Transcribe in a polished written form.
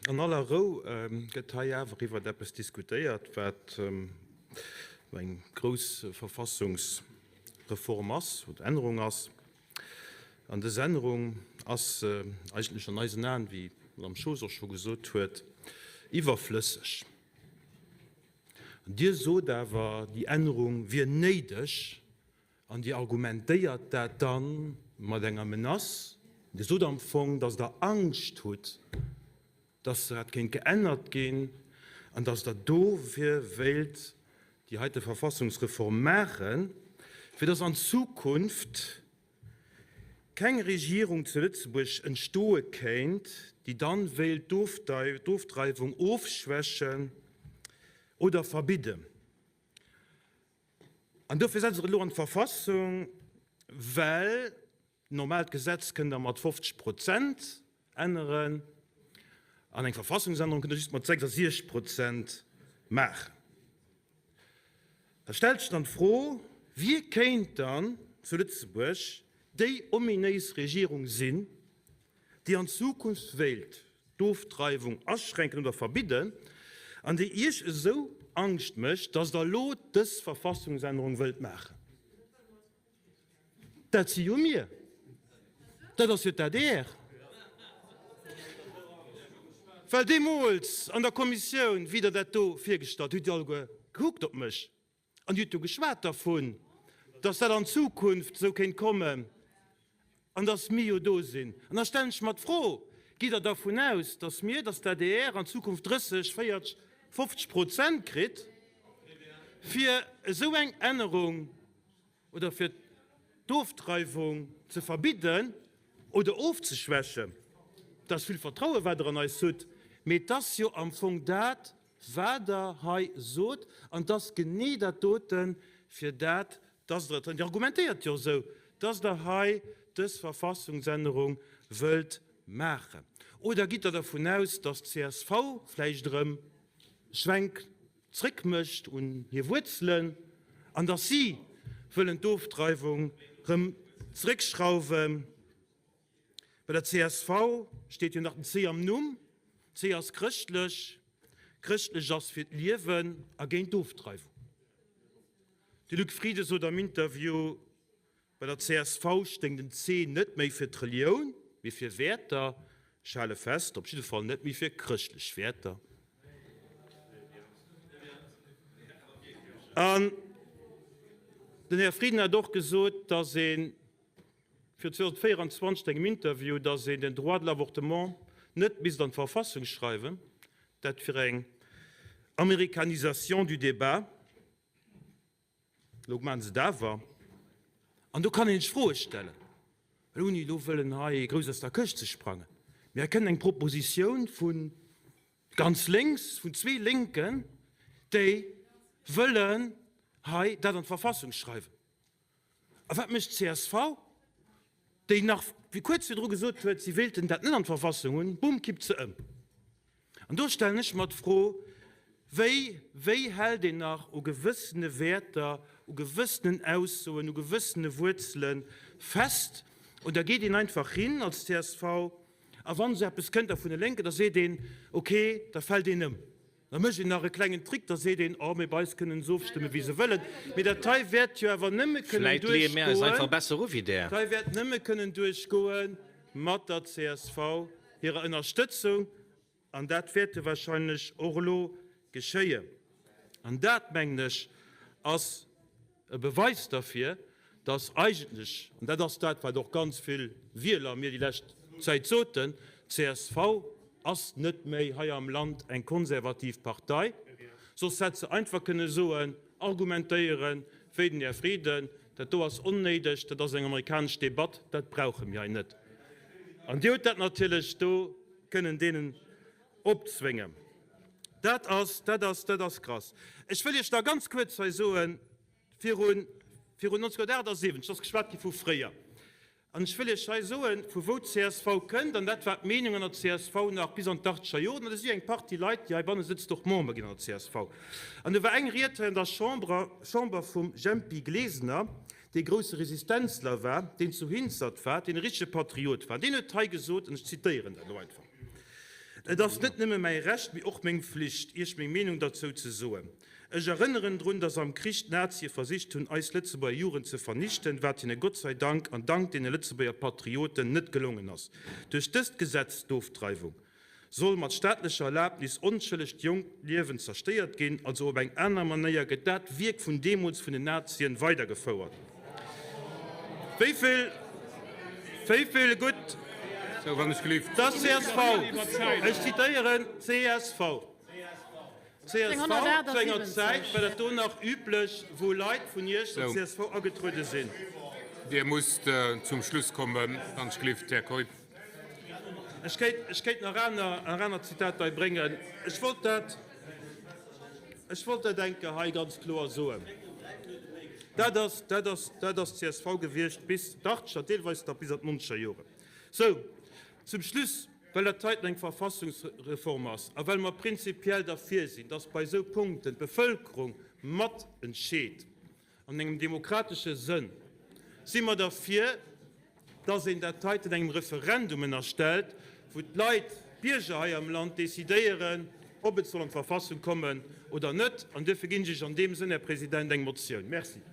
An aller Rou gëtt hei awer iwwert eppes diskutéiert, wat eng grouss Verfassungsreform ass oder Ännerung ass. An dës Ännerung ass eigentlech an eisen Aen, wéi d'Madame Schoos och scho gesot huet, iwwerflësseg. An Dir sot awer, déi Ännerung wier néideg, An Dir argumentéiert dat da mat enger Menace. Dir sot am Fong, datt Der Angscht hutt, datt dat kéint geännert ginn an datt Der dofir wéilt déi heite Verfassungsreform maachen, fir datt an Zukunft keng Regierung zu Lëtzebuerg entstoe kéint, déi dann wéilt d'Ofdreiwung ofschwächen oder verbidden. An dofir setzt Der et elo an d'Verfassung, well d'normaalt Gesetz kënnt Der mat 50 Prozent änneren an eng Verfassungsännerung kënnt Der just mat 66 Prozent maachen. Da stellt sech dann d'Fro, Wie kéint dann zu Lëtzebuerg déi ominéis Regierung sinn, déi an Zukunft wéilt d'Ofdreiwung aschränken oder verbidden an déi Iech esou Angscht mécht, datt Der elo dës Verfassungsännerung wëllt maachen. Dat si jo mir. Dat ass jo d'ADR. Well deemools an der Kommissioun, wéi Der dat do virgestallt hutt, hutt Dir alleguer gekuckt op mech. An Dir hutt jo geschwat dervun, dass dat an Zukunft esou kéint kommen an dass mir jo do sinn. An da stellen ech mer d'Fro, Gitt Der dervun aus, dass mir, dass d'ADR an Zukunft 30, 40, 50 Prozent kritt, fir esou eng Ännerung oder fir d'Ofdreiwung ze verbidden oder ofzeschwächen? Dat ass vill Vertraue wat Der an eis hutt, mee et ass jo am Fong dat, Wat Der hei sot, an et ass genee dat doten, fir dat, dass Der et, an Dir argumentéiert jo esou, dass Der hei dës Verfassungsännerung wëllt maachen. Oder gitt Der dervun aus, dass d'CSV vläicht erëm Schwenk zréckmécht un hir Wuerzelen an dass si wëllen d'Ofdreiwung erëm zréckschrauwen? Bei der csv steet jo nach den C am Numm. C ass chrëschtlech. Chrëschtlech ass fir d'Liewen a géint d'Ofdreiwung. De Luc Frieden sot am Interview, bei der csv stéing den C net méi fir d'Relioun, mee fir Wäerter. Ech hale fest, op jidde Fall net méi fir chrëschtlech Wäerter. An den Här Frieden hat och gesot, datt ee Fir 2024 engem Interview, datt een den Droit de l'avortement net misst an d'Verfassung schreiwen, dat fir eng Amerikanisation du débat. Elo maachen se et awer. An do kann een sech Froe stellen, well ouni elo wëllen hei grouss aus der Këscht ze sprangen, mee hei kënnt eng Propositioun vu ganz lénks, vun zwee Lénken, déi wëllen hei dat an d'Verfassung schreiwen. A wat mécht d'CSV, déi nach wéi kuerz virdru gesot huet, si wéilten dat net an d'Verfassung hunn? Bumm, kippt se ëm. An do stellen ech mer d'Fro, Wéi, wéi hält een nach u gewëssene Wäerter, u gewëssenen Aussoen, u gewëssene Wuerzele fest? Oder geet een einfach hin als csv a wann esou eppes kënnt da vun de Lénken, da seet een, okay, da fält een ëm. Da mécht een nach e klengen Trick, da seet een, oh, mee bei eis kënnen se ofstëmmen, wéi se wëllen. Mee dat hei wäert jo awer nëmme kënnen Vläit leeë mär eis einfach besser u wéi där. Dat hei wäert nëmme kënnen duerchgoe mat der csv hirer Ënnerstëtzung. An dat wäert jo wahrscheinlech och elo geschéien. An dat, mengen ech, ass e Beweis derfir, dass eigentlech, an dat ass dat, wat och ganz vill Wieler mir déi lescht Zäit soten, d'CSV ass net méi hei am Land eng konservativ Partei, soss hätt se einfach kënne soen, argumentéieren, wéi den Här Frieden, dat do ass onnéideg, dat ass eng amerikanesch Debatt, dat brauche mir hei net. An Dir hutt dat natierlech do kënnen deenen opzwéngen. Dat ass, dat ass, dat ass krass. Ech wëll Iech da ganz kuerz hei soen, Virun, virun 1978 ass geschwat gi vu fréier. An ech wëll Iech hei soen, vu wou d'CSV kënnt, an dat war d'Meenung an der csv nach bis an d'achtzeger Joren, an et si eng Partie Leit, déi heibanne sëtzt, och Member ginn an der csv. An do war eng Ried hei an der Chamber, Chamber vum Jempy Glesener, dee grousse Resistenzler war, deen zu Hinzert war, deen e richtege Patriot war. An deen huet hei gesot, an ech zitéieren dat elo einfach. Et ass net nëmme mäi Recht, mee och meng Flicht, Iech meng Meenung derzou ze soen. Ech erënneren drun, dass am Krich d'Nazie versicht hunn, eis Lëtzebuerger Jugend ze vernichten, wat hinne Gott sei Dank an dank deene Lëtzebuerger Patrioten net gelongen ass. Duerch dëst Gesetz, d'Ofdreiwung, soll mat staatlecher Erlaabnis onschëllegt jonkt Liewen zerstéiert ginn. Also op eng aner Manéier gëtt dat Wierk vun deemools vun den Nazien weidergefouert. Wéi vill, wéi vill gutt. Dat ass csv. Ech zitéieren csv. Csv, Zu enger Zäit war dat do nach üblech, wou Leit vun Iech an d'CSV agetruede sinn. Dir musst zum Schluss kommen, wann ech gelift, Här Keup. Ech kéint, ech kéint nach aner, nach aner Zitater hei bréngen. Ech wollt dat, ech wollt dat eng Kéier hei ganz kloer soen. Dat ass, dat ass, dat ass csv gewiescht bis d'Achtzeger, deelweis nach bis an d'Nonzeger Joren. Sou, zum Schluss. Well dat heiten eng Verfassungsreform ass a well mer prinzipiell derfir sinn, dass bei esou Punkten d'Bevölkerung mat entscheet an engem demokratesche Sënn, si mer derfir, dass een dat heiten engem Referendum ënnerstellt, wou d'Leit, d'Bierger hei am Land decidéieren, ob et soll an d'Verfassung kommen oder net. An duerfir ginn ech Iech an deem Sënn, Här President, eng Motioun. Merci.